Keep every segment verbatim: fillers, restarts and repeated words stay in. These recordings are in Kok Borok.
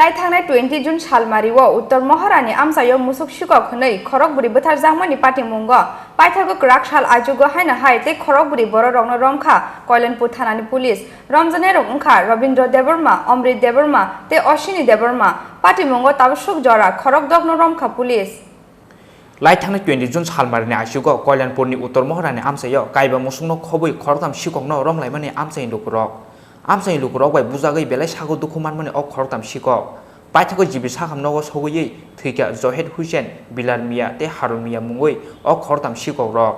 Lai thangnai twenty June salmario Uttor Mohorani amchaio musuk sikok hwnwi khorokbwrwi bwtharjakmani patimungo paithago kwrak sal achugo haino hai tei khorokbwrwi bororokno romkha Koilanpur thanani police. Romjaknairok wngkha Robindra Debbarma, Omrit Debbarma tei Oshini Debbarma. Patimungo tabuk suk jora khorokdokno romkha police. Lai thangnai twenty June salmarini achugo Koilanpurni Uttor Mohorani amchaio kaiba musukno khobwi khoroktham sikokno romlaimani amchaini lukurok. Amchaini lukurok bai bujagwi belai sago dukhu manmani o khoroktham sikok. Paithago G B sakham nogo sogwi thwikha Johed Hussain, Bilal Mia tei Harun Mia mungwi o khoroktham sikokrok.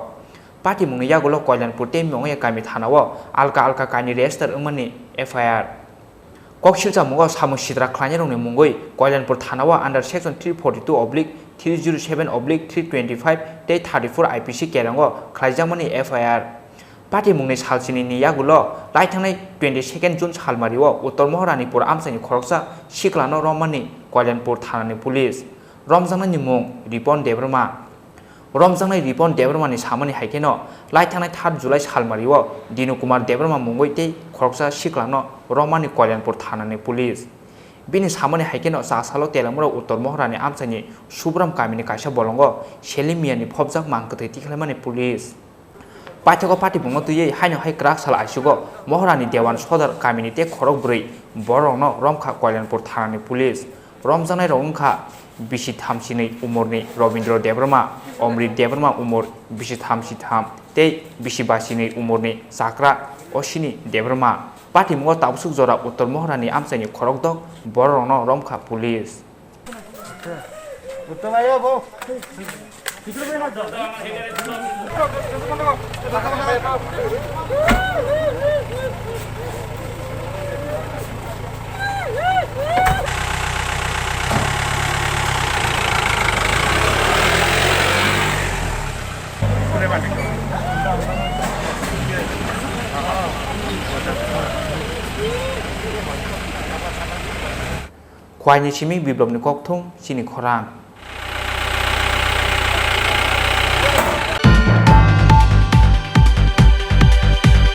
Patimungni yagulo Koilanpur tei Mongya kami thanao alka alka kainwi register wngmani F I R. Kok silchamungo samung sitra khlainairokni mungwi Koilanpur thanao under section three forty two oblique three zero seven oblique three twenty five tei thirty four I P C kerango khlaijakmani F I R. Patimungni salchinini yagulo lai thangnai twenty second June salmario Uttor Moharanipur amchaini khoroksa siklano romani Koilanpur thanani police. Romjaknaini mung Ripon Debbarma. Romjaknai Ripon Debbarmani samani hai kheno, lai thangnai third July salmario Dinu Kumar Debbarma mungwi tei khoroksa siklano romani Koilanpur thanani police. Bini samani hai kheno, chasalo Telamura Uttor Moharani amchaini Subram kamini kaisa bolongo Selim Miani phobjak mang kwthwi tikhlaimani police. Paithago patibungno twiwi haino hai kwrak sal aisugo Moharani Dewan Sodar kamini tei khorok bwrwi bororokno romkha Koilanpur thanani police. Romjaknairok wngkha bisi thamsinwi umorni Robindra Debbarma, Omrit Debbarma umor bisi thamsitham tei bisi basinwi umorni Chakra Oshini Debbarma. Patimungo tabsuk jora Uttor Moharani amchaini khorokdok bororokno romkha police. Khwaini simi biplopni kokthum chini khorang.